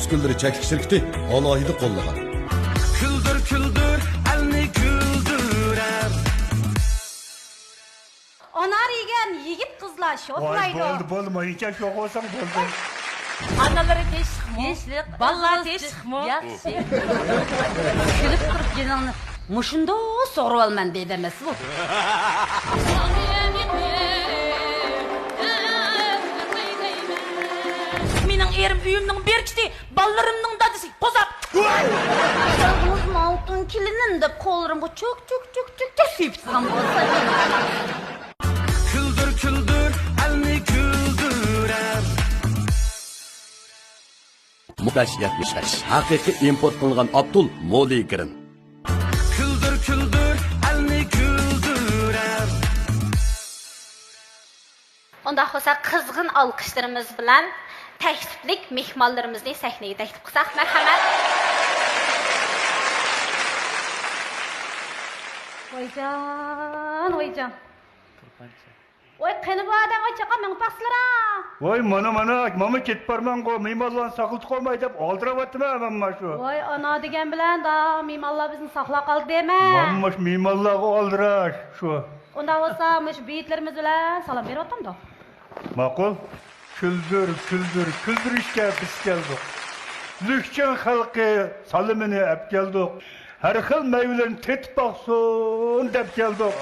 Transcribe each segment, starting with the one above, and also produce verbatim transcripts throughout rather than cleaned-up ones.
ئۈسكۈنىلىرى چەكلىك شىركىتى ئالاھىدە قوللىغان. كۈلدۈر، كۈلدۈر، ئەلنى كۈلدۈرەر. ئانار يېگەن يىگىت قىزلار ۋاي، شوخلايدۇ. بولدى، بولدى، مايىكە شوخ بولساڭ بولدى. ئانىلىرى تېشىقمۇ؟ تېشىق، بالىلار بالىلار تېشىقمۇ؟ ياخشى. كۈلۈپ تۇرۇپ يېنىڭنى مۇشۇنداق سورىۋالىمەن دەيدۇ ئەمەسمۇ؟ مېنىڭ ئېرىم ئۆيۈمنىڭ بېرىكىتى، بالىلىرىمنىڭ دادىسى، قوزاق! يالغۇز ماڭا ئالتۇن كېلىنىم دەپ قوللىرىمغا چوك، چوك، چوك، چوك، چوك سېپىتسىغان بولسا. كۈلدۈر، كۈلدۈر، ئەلنى كۈلدۈرەر. بەش يەتمىش بەش. ھەقىقىي ئىمپورت قىلىنغان ئاپتول مولىگرىن. كۈلدۈر، كۈلدۈر، ئەلنى كۈلدۈرەر. ئۇنداق بولسا، قىزغىن ئالقىشلىرىمىز بىلەن تەكلىپلىك مېھمانلىرىمىزنى سەھنىگە تەكلىپ قىلساق، مەرھەمەت. ۋايجان، ۋايجان. ۋاي، قېنى بۇ ئادەم، ۋاي، چاقا مېڭىپ باقسىلىرا. ۋاي، مانا، مانا، مانا كېتىپ بارماڭغۇ، مېھمانلارنى ساقلىتىپ قويماي دەپ ئالدىراۋاتىمەن مەن مانا شۇ. ۋاي، ئانا دېگەن بىلەن دا مېھمانلار بىزنى ساقلاپ قالدى دەيمەن. مانا مۇشۇ مېھمانلارغا ئالدىراش شۇ. ئۇنداق بولسا، مۇشۇ بېيىتلىرىمىز بىلەن سالام بېرىۋاتامدۇ؟ ماقۇل. كۈلدۈر، كۈلدۈر، كۈلدۈرۈشكە بىز كەلدۇق. لۈكچىن خەلقى سالىمىنى ئەپ كەلدۇق. ھەر خىل مەيۋىلەرنى تېتىپ باقسۇن دەپ كەلدۇق.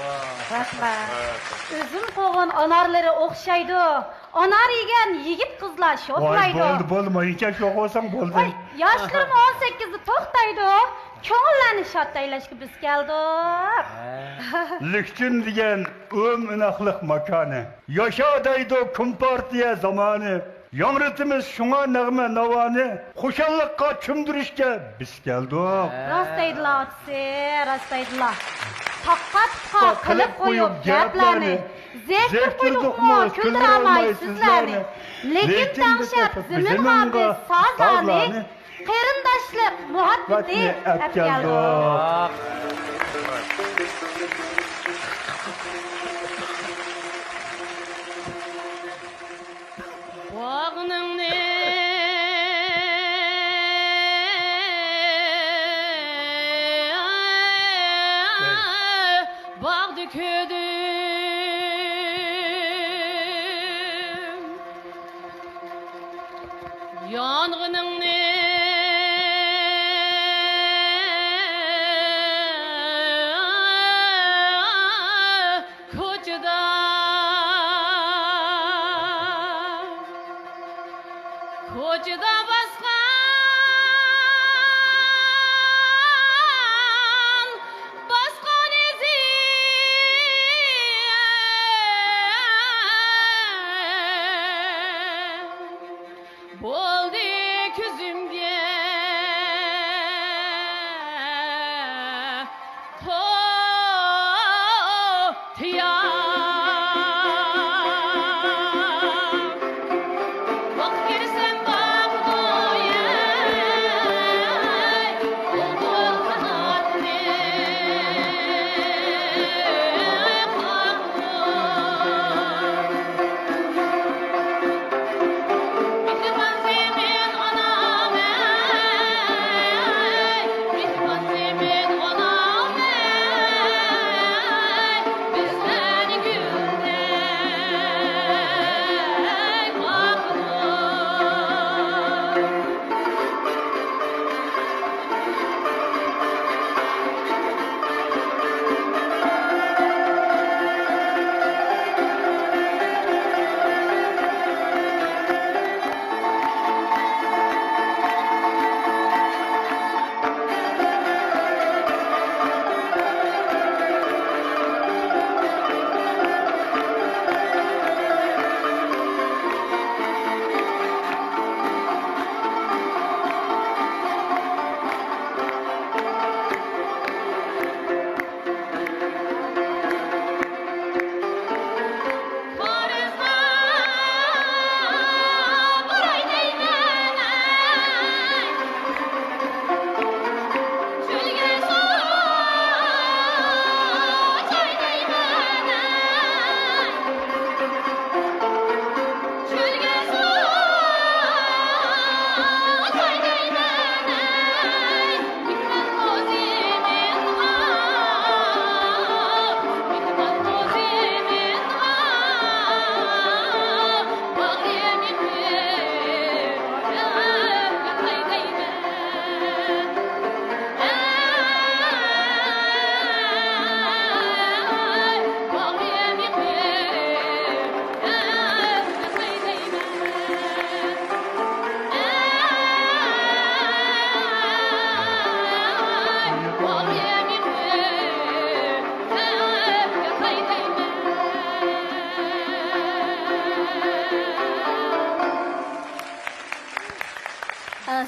رەھمەت. ئۈزۈم قوغۇن ئانارلىرى ئوخشايدۇ. ئانار يېگەن يىگىت قىزلار ۋاي، شوخلايدۇ. بولدى، بولدى، مايىكە شوخ بولساڭ بولدى. ۋاي، ياشلىرىمۇ ئون سەككىزدە توختايدۇ. كۆڭۈللەرنى شاد ئەيلەشكە بىز كەلدۇق. لۈكچىن دېگەن ئۆم ئىناقلىق ماكانى. ياشا دەيدۇ كومپارتىيە زامانى. ياڭرىتىمىز شۇڭا نەغمە ناۋانى، خۇشاللىققا چۆمدۈرۈشكە بىز كەلدۇق. راست دەيدىلا ئاتىسى، راست دەيدىلا. تاغقا تۇتقا قىلىپ قويۇپ گەپلەرنى، زېكىر قويدۇقمۇ كۈلدۈرەلمەي سىزلەرنى. لېكىن تەڭشەپ زېمىنغا بىز سازلارنى، قېرىنداشلىق مۇھەببىتى ئەپ كەلدۇق. باغنىڭنى باغدا كۆردۈم، يانغىنىڭنى كوچىدا، كوچىدا باسقان، باسقان ئىزى.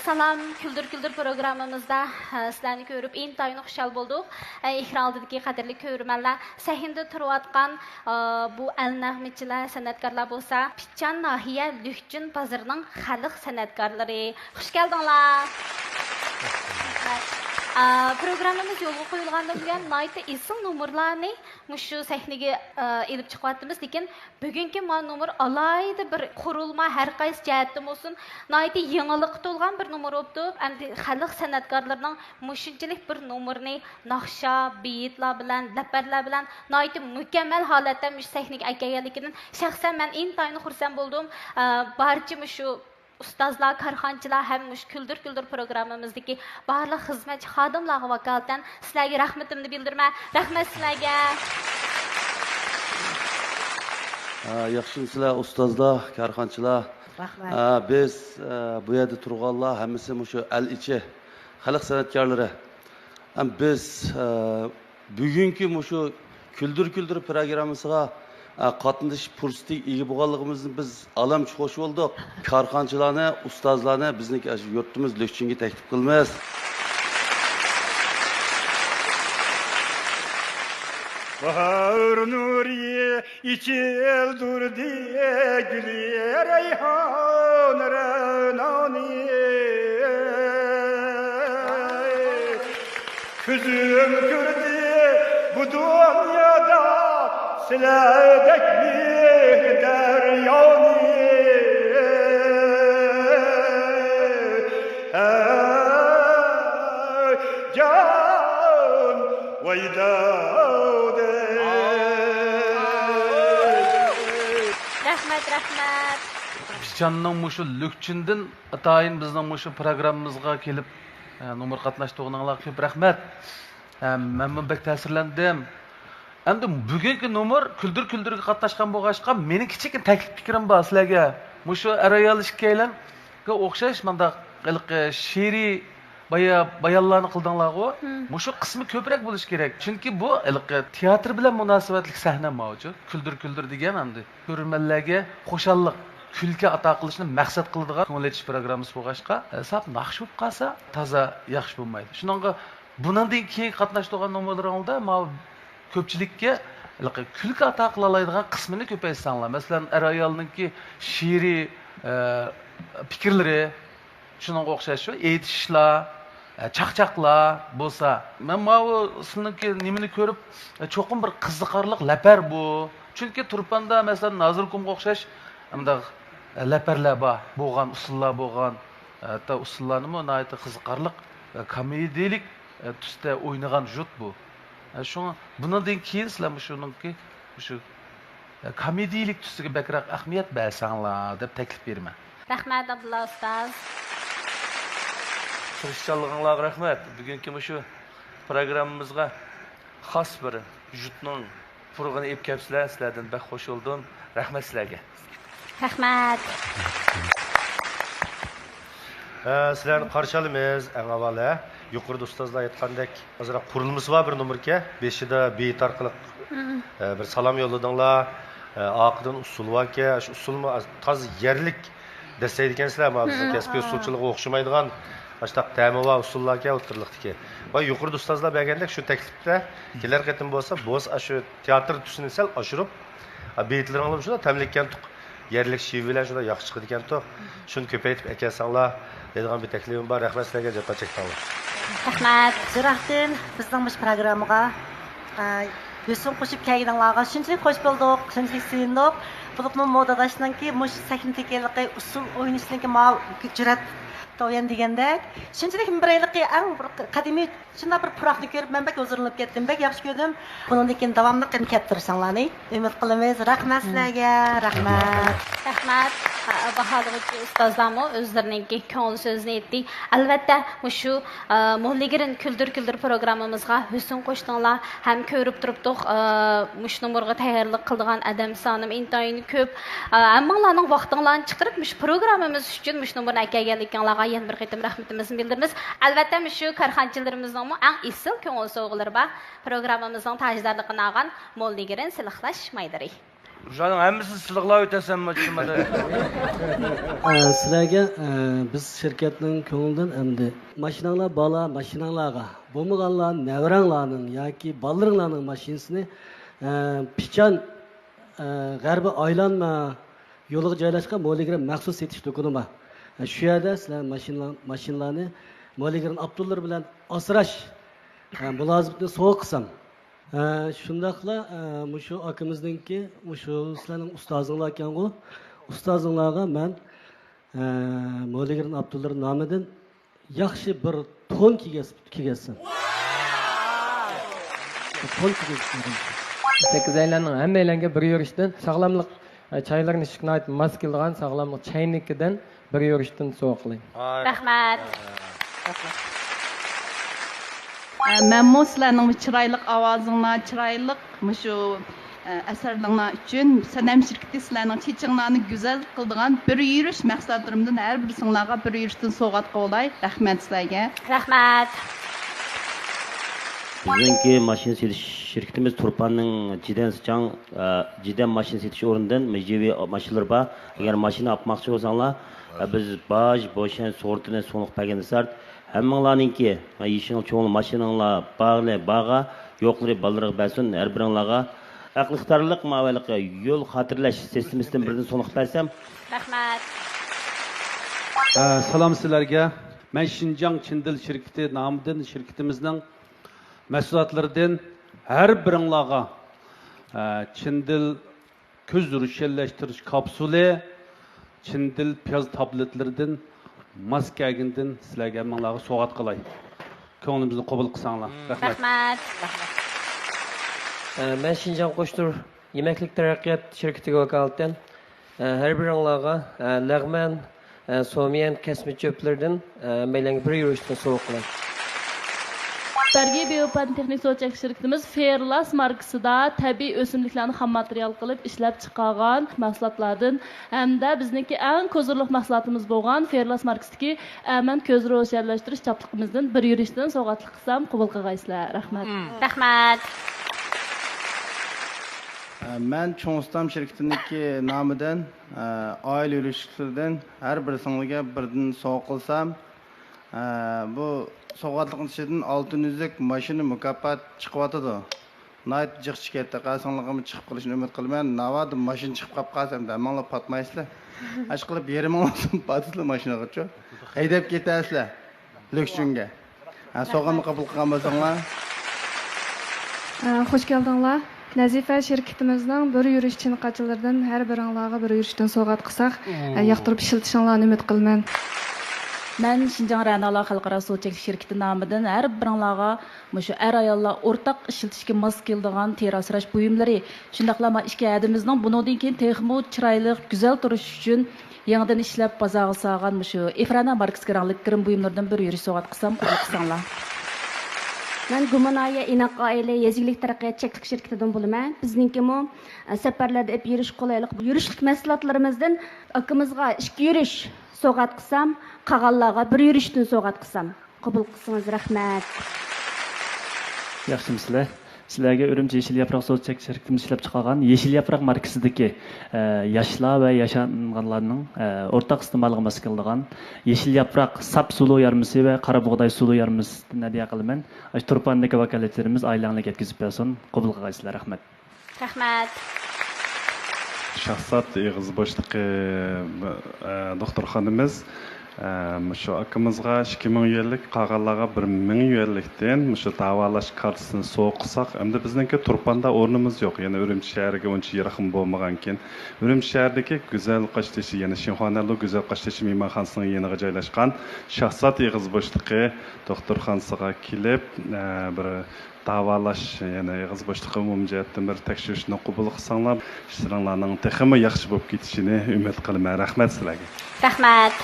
سالام، كۈلدۈر كۈلدۈر پروگراممىمىزدا، ئە، سىلەرنى كۆرۈپ ئىنتايىن خۇشال بولدۇق. ئە، ئېكران ئالدىدىكى قەدىرلىك كۆرۈرمەنلەر، سەھنىدە تۇرۇۋاتقان، ئە، بۇ ئەل نەغمىچىلەر، سەنئەتكارلار بولسا، پىچان ناھىيە لۈكچۈن بازىرىنىڭ خەلق سەنئەتكارلىرى. خۇش كەلدىڭلار. ئە، پروگراممىمىز يولغا قويۇلغاندىن بۇيان ناھايىتى ئېسىل نومۇرلارنى مۇشۇ سەھنىگە، ئە، ئېلىپ چىقىۋاتىمىز. لېكىن بۈگۈنكى ما نومۇر ئالاھىدە بىر قۇرۇلما، ھەر قايسى جەھەتتىن بولسۇن، ناھايىتى يېڭىلىققا تولغان بىر نومۇر بوپتۇ. ئەمدى خەلق سەنئەتكارلىرىنىڭ مۇشۇنچىلىك بىر نومۇرنى ناخشا، بېيىتلار بىلەن، لەپەرلەر بىلەن ناھايىتى مۇكەممەل ھالەتتە مۇشۇ سەھنىگە ئەكەلگەنلىكىدىن شەخسەن مەن ئىنتايىن خۇرسەن بولدۇم. ئە، بارچە مۇشۇ ئۇستازلار، كارخانىچىلار ھەم مۇشۇ كۈلدۈر كۈلدۈر پروگراممىمىزدىكى بارلىق خىزمەتچى خادىملارغا ۋاكالىتەن سىلەرگە رەھمىتىمنى بىلدۈرىمەن. رەھمەت سىلەرگە. ھە، ياخشىمۇسىلەر ئۇستازلار، كارخانىچىلار؟ رەھمەت. ھە، بىز، ھە، بۇ يەردە تۇرغانلار ھەممىسى مۇشۇ ئەل ئىچى خەلق سەنئەتكارلىرى. ھەم بىز، ھە، بۈگۈنكى مۇشۇ كۈلدۈر كۈلدۈر پروگراممىسىغا، ھە، قاتنىشىش پۇرسىتىگە ئىگە بولغانلىقىمىزدىن بىز ئالەمچە خوش بولدۇق. كارخانىچىلارنى، ئۇستازلارنى بىزنىڭكى ئاشۇ يۇرتىمىز لۈكچۈنگە تەكلىپ قىلىمىز. باھار نۇرى ئېچىلدۇردى گۈلى رەيھان رەۋنانى. كۆزۈم كۆردى بۇ دۇنيادا سىلەردەك مېھىر دەريانى. ھەي جان، ۋاي دەۋدەي. رەھمەت، رەھمەت. پىچاننىڭ مۇشۇ لۈكچۈندىن ئاتايىن بىزنىڭ مۇشۇ پروگراممىمىزغا كېلىپ، ئە، نومۇر قاتناشتۇرغىنىڭلارغا كۆپ رەھمەت. ئە، مەنمۇ بەك تەسىرلەندىم. ئەمدى بۈگۈنكى نومۇر كۈلدۈر كۈلدۈرگە قاتناشقان بولغاچقا، مېنىڭ كىچىككىنە تەكلىپ پىكرىم بار سىلەرگە. مۇشۇ ئەر-ئايال ئىككىيلەنگە ئوخشاش مانداق ھېلىقى شېئىرىي بايا-، بايانلارنى قىلدىڭلارغۇ. مۇشۇ قىسمى كۆپرەك بولۇشى كېرەك. چۈنكى بۇ ھېلىقى تىياتىر بىلەن مۇناسىۋەتلىك سەھنە ماۋۇچۇ. كۈلدۈر كۈلدۈر دېگەن ئەمدى كۆرۈرمەنلەرگە خۇشاللىق، كۈلكە ئاتا قىلىشنى مەقسەت قىلىدىغان كۆڭۈل ئېچىش پروگراممىسى بولغاچقا، ئە، ساپ ناخشا بولۇپ قالسا تازا ياخشى بولمايدۇ. شۇنىڭغا بۇنىڭدىن كېيىنكى قاتناشتۇرغان نومۇرلىرىڭلاردا ماۋۇ كۆپچىلىككە ھېلىقى كۈلكە ئاتا قىلالايدىغان قىسمىنى كۆپەيتسەڭلار. مەسىلەن، ئەر-ئايالنىڭكى شېئىرىي، ئە، پىكىرلىرى، شۇنىڭغا ئوخشاش شۇ ئېيتىشلار، ئە، چاقچاقلار بولسا، مەن ماۋۇ سىلىنىڭكى نېمىنى كۆرۈپ، ئە، چوقۇم بىر قىزىقارلىق لەپەر بۇ. چۈنكى تۇرپاندا، مەسىلەن، نازىركومغا ئوخشاش ئانداق، ئە، لەپەرلەر بار، بولغان ئۇسسۇللار بولغان، ئە، ھەتتا ئۇسسۇللارنىمۇ ناھايىتى قىزىقارلىق، ئە، كومېدىيىلىك، ئە، تۈستە ئوينىغان جۇت بۇ. ئە، شۇڭا بۇنىڭدىن كېيىن سىلەر مۇشۇنىڭكى، مۇشۇ كومېدىيىلىك تۈسىگە بەكرەك ئەھمىيەت بەرسەڭلار دەپ تەكلىپ بېرىمەن. رەھمەت، ئابدۇللا ئۇستاز. تىرىشچانلىقىڭلارغا رەھمەت. بۈگۈنكى مۇشۇ پروگراممىمىزغا خاس بىر جۇتنىڭ پۇرىقىنى ئېلىپ كەپسىلەر. سىلەردىن بەك خوش بولدۇم. رەھمەت سىلەرگە. رەھمەت. ھە، سىلەرنى قارشى ئالىمىز. ئەڭ ئاۋۋال، ھە، يۇقىرىدا ئۇستازلار ئېيتقاندەك، ئازراق قۇرۇلمىسى بار بىر نومۇركەن. بېشىدا بېيىت ئارقىلىق، ھە، بىر سالام يوللىدىڭلار. ھە، ئارقىدىن ئۇسسۇل باركەن. شۇ ئۇسسۇلمۇ ئاز-، تازا يەرلىك دەسسەيدىكەنسىلەر. مانا بىزنىڭ كەسپىي ئۇسسۇلچىلىقىغا ئوخشىمايدىغان ئاشۇنداق تەمى بار ئۇسسۇللاركەن ئوتتۇرىلىقتىكى. ۋە يۇقىرىدا ئۇستازلار بەرگەندەك شۇ تەكلىپتە كېلەر قېتىم بولسا، بولسا ئاشۇ تىياتىر تۈسىنى سەل ئاشۇرۇپ، بېيىتلىرىڭلارمۇ شۇنداق تەملىككەنتۇق. يەرلىك شېۋە بىلەن شۇنداق ياخشى چىقىدىكەنتۇ. شۇنى كۆپەيتىپ ئەكەلسەڭلار دەيدىغان بىر تەكلىپىم بار. رەھمەت سىلەرگە، جاپا چەكتىڭلار. رەھمەت. جىراقتىن بىزنىڭ مۇشۇ پروگراممىغا، ئە، ھۆسن قوشۇپ كەلگىنىڭلارغا شۇنچىلىك خوش بولدۇق، شۇنچىلىك سېغىندۇق. بولۇپمۇ موداداشنىڭكى مۇشۇ سەھنىدىكى ھېلىقى ئۇسسۇل ئوينىشىنىڭكى ماۋۇ جۈرئەت، تويەن دېگەندەك، شۇنچىلىك بىر ھېلىقى ئەڭ بىر قەدىمىي شۇنداق بىر پۇراقنى كۆرۈپ، مەن بەك ھۇزۇرلىنىپ كەتتىم، بەك ياخشى كۆردۈم. بۇنىڭدىن كېيىن داۋاملىق يەنە كەپ تۇرۇشۇڭلارنى ئۈمىد قىلىمىز. رەھمەت سىلەرگە، رەھمەت. رەھمەت. باھالىغۇچى ئۇستازلارمۇ ئۆزلىرىنىڭكى كۆڭۈل سۆزىنى ئېيتتى. ئەلۋەتتە، مۇشۇ، ئە، موللىگىرىن كۈلدۈر كۈلدۈر پروگراممىمىزغا ھۆسن قوشتۇڭلار ھەم كۆرۈپ تۇرۇپتۇق، ئە، مۇشۇ نومۇرغا تەييارلىق قىلىدىغان ئادەم سانىمۇ ئىنتايىن كۆپ. ئە، ھەممىڭلارنىڭ ۋاقتىڭلارنى چىقىرىپ، مۇشۇ پروگراممىمىز ئۈچۈن مۇشۇ نومۇرنى ئەكەلگەنلىكىڭلارغا يەنە بىر قېتىم رەھمىتىمىزنى بىلدۈرىمىز. ئەلۋەتتە، مۇشۇ كارخانىچىلىرىمىزنىڭمۇ ئەڭ ئېسىل كۆڭۈل سوۋغىلىرى بار. پروگراممىمىزنىڭ تاجدارلىقىنى ئالغان موللىگىرىن سىلىقلاش مايدىرى. شۇلارنىڭ ھەممىسىنى سىلىقلاپ ئۆتەسەنمۇ، چىمەدە؟ ئە، سىلەرگە، ئە، بىز شىركەتنىڭ كۆڭلىدىن ئەمدى ماشىناڭلار بالا، ماشىناڭلارغا، بولمىغانلار نەۋرەڭلارنىڭ ياكى بالىلىرىڭلارنىڭ ماشىنىسىنى، ئە، پىچان، ئە، غەربىي ئايلانما يولىغا جايلاشقان مولىگرام مەخسۇس سېتىش دۇكىنى بار. ئە، شۇ يەردە سىلەر ماشىنىلار-، ماشىنىلارنى مولىگرام ئاپتونلىرى بىلەن ئاسراش، ئە، مۇلازىمىتىنى سوۋغا قىلسام. ھە، شۇنداقلا، ئە، مۇشۇ ئاكىمىزنىڭكى، مۇشۇ سىلەرنىڭ ئۇستازىڭلار ئىكەنغۇ، ئۇستازىڭلارغا مەن، ئە، مولىگرام ئاپتونلىرى نامىدىن ياخشى بىر تون كىيگەز-، كىيگەزسەم. تون كىيگەزسەم. سەككىزەيلەننىڭ ھەممەيلەنگە بىر يۈرۈشتىن ساغلاملىق، ئە، چايلىرىنى ئىچىشكە ناھايىتى ماس كېلىدىغان ساغلاملىق چەينىكىدىن بىر يۈرۈشتىن سوۋغا قىلاي. رەھمەت. ئە، مەنمۇ سىلەرنىڭ چىرايلىق ئاۋازىڭلار، چىرايلىق مۇشۇ، ئە، ئەسەرلىرىڭلار ئۈچۈن سەنەم شىركىتى سىلەرنىڭ چېچىڭلارنى گۈزەل قىلىدىغان بىر يۈرۈش مەھسۇلاتلىرىمدىن ھەر بىرسىڭلارغا بىر يۈرۈشتىن سوۋغات قىلىۋالاي. رەھمەت سىلەرگە. رەھمەت. بىزنىڭكى ماشىنا سېتىش شىركىتىمىز تۇرپاننىڭ جىدەن سىچاڭ، ئە، جىدەن ماشىنا سېتىش ئورنىدىن مىجىۋى ماشىنىلىرى بار. ئەگەر ماشىنا ئاپماقچى بولساڭلار، ئە، بىز باج، بوشەن سورتىنى سۇنۇق بەرگەندە سەرت. ھەممىڭلارنىڭكى، ئە، يېشىڭ چوڭ ماشىنىڭلار بارلى بارغا، يوقلىرى بالىلىرىغا بەرسۇن، ھەر بىرىڭلارغا ئەقلى ئىقتىدارلىق ماۋەلىقى يول خاتىرىلەش سىستېمىسىدىن بىردىن سۇنۇق بەرسەم. رەھمەت. ئە، سالام سىلەرگە. مەن شىنجاڭ چىندىل شىركىتى نامىدىن شىركىتىمىزنىڭ مەھسۇلاتلىرىدىن ھەر بىرىڭلارغا، ئە، چىندىل كۆز روشەنلەشتۈرۈش كاپسۇلى، چىندىل پىياز تابلېتلىرىدىن ماس كەلگىنىدىن سىلەرگە ھەممىڭلارغا سوۋغات قىلاي. كۆڭلىمىزنى قوبۇل قىلساڭلار. رەھمەت. رەھمەت. ئە، مەن شىنجاڭ قوشتۇر يېمەكلىك تەرەققىيات شىركىتىگە ۋاكالىتەن، ئە، ھەر بىرىڭلارغا، ئە، لەغمەن، ئە، سوميەن كەسمە چۆپلىرىدىن، ئە، مەيلەنگە بىر يۈرۈشتىن سوۋغا قىلاي. بەرگى بىيو پەن تېخنىك سودا چەكلىك شىركىتىمىز فېرلاس ماركىسىدا تەبىئىي ئۆسۈملۈكلەرنى خام ماتېرىيال قىلىپ ئىشلەپ چىقارغان مەھسۇلاتلاردىن ھەمدە بىزنىڭكى ئەڭ كوزىرلىق مەھسۇلاتىمىز بولغان فېرلاس ماركىسىدىكى ئەمەن كۆز روشەنلەشتۈرۈش چاپلىقىمىزدىن بىر يۈرۈشتىن سوۋغاتلىق قىلسام قوبۇل قىلغايسىلەر. رەھمەت. رەھمەت. مەن چوڭ ئۇستام شىركىتىنىڭكى نامىدىن، ئائىلە يۈرۈشلۈكلىرىدىن ھەر بىرسىڭلارگە بىردىن سوۋغا قىلسام، بۇ سوۋغاتلىقنىڭ ئىچىدىن ئالتۇن ئۈزۈك، ماشىنا، مۇكاپات چىقىۋاتىدۇ. ناھايىتى جىق چىقىپ كەتتى. قەرسىڭلىقىمۇ چىقىپ قېلىشىنى ئۈمىد قىلىمەن. ناۋادا ماشىنا چىقىپ قاپ قالسا، ئەمدى ھەممىڭلار پاتمايسىلەر. ئاشۇ قىلىپ يېرىمىڭلار پاتىسىلەر ماشىنىغىچۇ. ھەيدەپ كېتەرسىلەر لۈكچۈڭگە. ھە، سوۋغامنى قوبۇل قىلغان بولساڭلار. ئە، خوش كەلدىڭلار. نەزىپە شىركىتىمىزنىڭ بىر يۈرۈش چىنىقاچىلىرىدىن ھەر بىرىڭلارغا بىر يۈرۈشتىن سوۋغات قىلساق، ئە، ياقتۇرۇپ ئىشلىتىشىڭلارنى ئۈمىد قىلىمەن. مەن شىنجاڭ رەنالار خەلقئارا سودا چەكلىك شىركىتى نامىدىن ھەر بىرىڭلارغا مۇشۇ ئەر-ئاياللار ئورتاق ئىشلىتىشكە ماس كېلىدىغان تېرە ئاسراش بۇيۇملىرى، شۇنداقلا ما ئىككى ھەدىمىزنىڭ بۇنىڭدىن كېيىن تېخىمۇ چىرايلىق، گۈزەل تۇرۇشى ئۈچۈن يېڭىدىن ئىشلەپ بازارغا سالغان مۇشۇ ئىفرانا ماركىسىدىكى رەڭلىك گىرىم بۇيۇملىرىدىن بىر يۈرۈش سوۋغات قىلسام قوبۇل قىلساڭلار. مەن گۇما ناھىيە ئىناق ئائىلە يېزا ئىگىلىك تەرەققىيات چەكلىك شىركىتىدىن بولىمەن. بىزنىڭكىمۇ، ئە، سەپەرلەردە ئېلىپ يۈرۈش قولايلىق يۈرۈشلۈك مەھسۇلاتلىرىمىزدىن ئاكىمىزغا ئىككى يۈرۈش سوۋغات قىلسام، قالغانلارغا بىر يۈرۈشتىن سوۋغات قىلسام. قوبۇل قىلسىڭىز رەھمەت. ياخشىمۇسىلەر؟ سىلەرگە ئۈرۈمچى يېشىل ياپراق سودا چەكلىك شىركىتىمىز ئىشلەپچىقارغان يېشىل ياپراق ماركىسىدىكى، ئە، ياشلار ۋە ياشانغانلارنىڭ، ئە، ئورتاق ئىستېمالىغا ماس كېلىدىغان يېشىل ياپراق ساپ سۇلۇ يارمىسى ۋە قارا بۇغداي سۇلۇ يارمىسىدىن ھەدىيە قىلىمەن. ئاشۇ تۇرپاندىكى ۋاكالەتچىلىرىمىز ئائىلەڭلارگە يەتكۈزۈپ بەرسۇن. قوبۇل قىلغايسىلەر. رەھمەت. رەھمەت. شاھزات ئېغىز بوشلۇقى، ئە، دوختۇرخانىمىز، ئە، مۇشۇ ئاكىمىزغا ئىككى مىڭ يۈەنلىك، قالغانلارغا بىر مىڭ يۈەنلىكتىن مۇشۇ داۋالاش كارتىسىنى سوۋغا قىلساق، ئەمدى بىزنىڭكى تۇرپاندا ئورنىمىز يوق. يەنە ئۈرۈمچى شەھىرىگە ئۇنچە يىراقمۇ بولمىغانكىن، ئۈرۈمچى شەھىرىدىكى گۈزەل قاشتېشى، يەنى شىنخۇانەنلۇ گۈزەل قاشتېشى مېھمانخانىسىنىڭ يېنىغا جايلاشقان شاھزات ئېغىز بوشلۇقى دوختۇرخانىسىغا كېلىپ، ئە، بىر داۋالاش، يەنى ئېغىز بوشلۇقى ئومۇمىي جەھەتتىن بىر تەكشۈرۈشنى قوبۇل قىلساڭلار، ئىشلىرىڭلارنىڭ تېخىمۇ ياخشى بولۇپ كېتىشىنى ئۈمىد قىلىمەن. رەھمەت سىلەرگە. رەھمەت.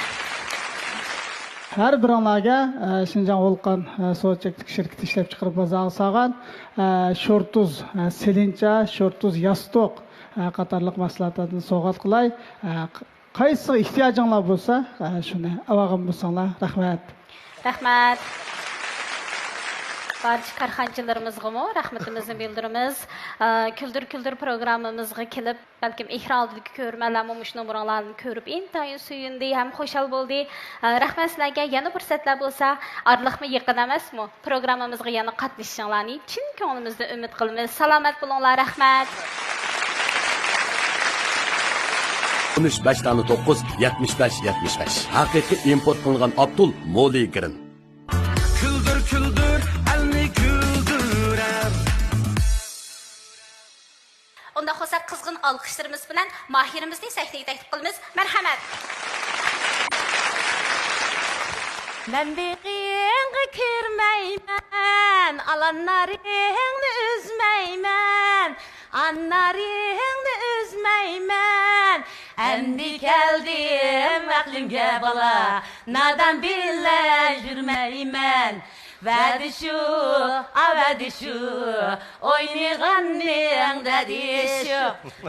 ھەر بىرىڭلارگە، ئە، شىنجاڭ ۋولقان، ئە، سودا چەكلىك شىركىتى ئىشلەپچىقىرىپ بازارغا سالغان، ئە، شورتۇز، ئە، سېلىنچا، شورتۇز ياستۇق، ئە، قاتارلىق مەھسۇلاتلاردىن سوۋغات قىلاي. ئە، قايسىغا ئېھتىياجىڭلار بولسا، ئە، شۇنى ئاۋالغان بولساڭلار. رەھمەت. رەھمەت. بارچە كارخانىچىلىرىمىزغىمۇ رەھمىتىمىزنى بىلدۈرىمىز. ئە، كۈلدۈر كۈلدۈر پروگراممىمىزغا كېلىپ، بەلكىم ئېكران ئالدىدىكى كۆرۈرمەنلەرمۇ مۇشۇ نومۇرۇڭلارنى كۆرۈپ ئىنتايىن سۆيۈندى ھەم خۇشال بولدى. ئە، رەھمەت سىلەرگە. يەنە پۇرسەتلەر بولسا، ئارىلىقمۇ يېقىن ئەمەسمۇ؟ پروگراممىمىزغا يەنە قاتنىشىشىڭلارنى چىن كۆڭلىمىزدىن ئۈمىد قىلىمىز. سالامەت بولۇڭلار، رەھمەت. ئون ئۈچ، بەش دانە توققۇز، يەتمىش بەش، يەتمىش بەش. ھەقىقىي ئىمپورت قىلىنغان ئاپتول مولىگرىن. كۈلدۈر، كۈلدۈر، ئەلنى كۈلدۈرەر. ئۇنداق بولسا، قىزغىن ئالقىشلىرىمىز بىلەن ماھىرىمىزنى سەھنىگە تەكلىپ قىلىمىز. مەرھەمەت! مەن بېغىڭغا كىرمەيمەن، ئالاننارىڭنى ئۈزمەيمەن، ئاننارىڭنى ئۈزمەيمەن. ئەمدى كەلدىم ئەقلىمگە بالا، نادان بىلەن يۈرمەيمەن. ۋەدە شۇ، ئاۋەدە شۇ، ئوينىغاننىڭ دەدى شۇ.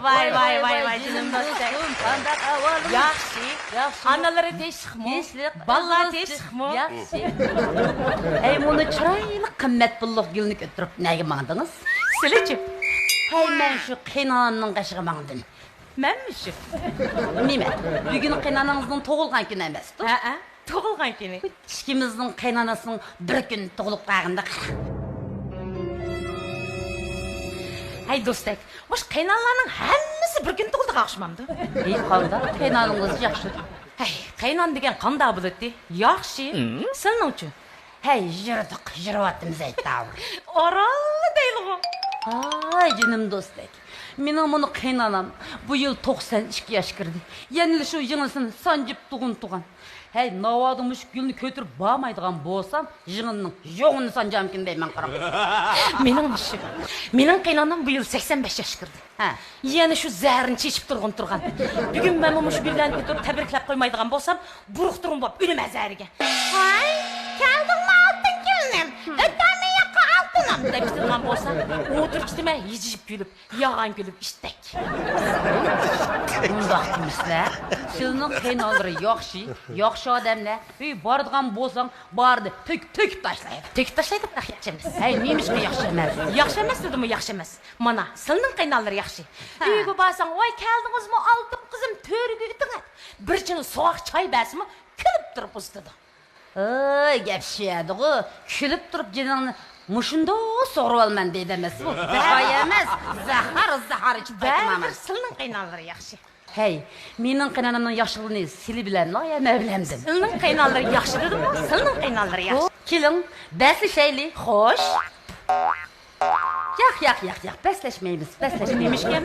ۋاي، ۋاي، ۋاي، ۋاي، جېنىم دوستۇم. قانداق ئەھۋالىڭىز؟ ياخشى. ياخشى. ئانىلىرى تىنچلىقمۇ؟ تىنچلىق. بالىلار تىنچلىقمۇ؟ ياخشى. ھەي، مۇنۇ چىرايلىق قىممەت پۇللۇق گۈلنى كۆتۈرۈپ نەگە ماڭدىڭىز؟ سىلىچۇ؟ ھەي، مەن شۇ قېيىنئانامنىڭ قېشىغا ماڭدىم. مەنمۇ شۇ. نېمە؟ بۈگۈن قېيىنئانىڭىزنىڭ تۇغۇلغان كۈنى ئەمەستۇ؟ ھەئە. تۇغۇلغان كۈنى. ئىككىمىزنىڭ قېيىنئانىسىنىڭ بىر كۈن تۇغۇلۇپ قالغىنىدا قارا. ھەي، دوستەك، مۇشۇ قېيىنئانىلارنىڭ ھەممىسى بىر كۈن تۇغۇلىدىغان ئوخشىمامدۇ؟ ھېي، قانداق؟ قېيىنئانىڭىز ياخشىدۇ. ھەي، قېيىنئانا دېگەن قانداق بولاتتى؟ ياخشى. ھىم؟ سىلىنىڭچۇ؟ ھەي، يۈردۇق، يۈرۈۋاتىمىز ھەيتاۋۇر. ئوراللا دەيلىغۇ. ھاي، جېنىم دوستەك. مېنىڭ مۇنۇ قېيىنئانام بۇ يىل توقسان ئىككى ياش كىردى. يەنىلا شۇ يىڭنىسىنى سانجىپ تۇغۇن تۇغان. ھەي، ناۋادا مۇشۇ گۈلنى كۆتۈرۈپ بارمايدىغان بولسام، يىڭنىنىڭ يوغىنى سانجامكىن دەيمەن قاراڭ. مېنىڭ مۇشۇ. مېنىڭ قېيىنئانام بۇ يىل سەكسەن بەش ياش كىردى. ھە. يەنە شۇ زەھىرىنى چېچىپ تۇرغىنى تۇرغان. بۈگۈن مەنمۇ مۇشۇ گۈللەرنى كۆتۈرۈپ تەبرىكلەپ قويمايدىغان بولسام، بۇرۇقتۇرغۇن بولۇپ ئۆلىمەن زەھەرگە. ۋاي، كەلدىڭمۇ ئالتۇن كېلىنىم؟ ھىم. ئۆتەرمۇ ياققا ئالتۇنۇم؟ دەپ كېتىدىغان بولسام، ئولتۇرۇپ كېتىمەن ھىجىيىپ كۈلۈپ، ياغان كۈلۈپ ئىشتەك. مۇنداق دېمىسىلە، سىلىنىڭ قېيىنئانىلىرى ياخشى، ياخشى ئادەملەر. ئۆي بارىدىغان بولساڭ، بارىدۇ، تۆك-، تۆكۈپ تاشلايدۇ. تۆكۈپ تاشلايدۇ، بىراق ياخشى ئەمەس. ھەي، نېمىشقا ياخشى ئەمەس؟ ياخشى ئەمەس دېدىمۇ، ياخشى ئەمەس. مانا، سىلىنىڭ قېيىنئانىلىرى ياخشى. ھە. ئۆيگە بارساڭ، ۋاي، كەلدىڭىزمۇ، ئالتۇن قىزىم، تۆرىگە ئۆتۈڭە. بىر چىنە سوغۇق چاي بەرسىمۇ، كۈلۈپ تۇرۇپ ئۇزىتىدۇ. ئۆي، گەپ شۇ يەردىغۇ، كۈلۈپ تۇرۇپ جېنىڭنى مۇشۇنداق سۇغۇرۇۋالىمەن دەيدۇ ئەمەسمۇ؟ چاي ئەمەس، زەھەر، زەھەر ئىچىپ بەرىمەن. بەرىبىر سىلىنىڭ قېيىنئانىلىرى ياخشى. ھەي، مېنىڭ قېيىنئانامنىڭ ياخشىلىقىنى سىلى بىلەملا يا مەن بىلەمدىم؟ سىلىنىڭ قېيىنئانىلىرى ياخشى دېدىمغۇ، سىلىنىڭ قېيىنئانىلىرى ياخشى. كېلىڭ، بەسلىشەيلى. خوش. ياق، ياق، ياق، ياق، بەسلەشمەيمىز، بەسلەشمەيمىز. نېمىشكەن؟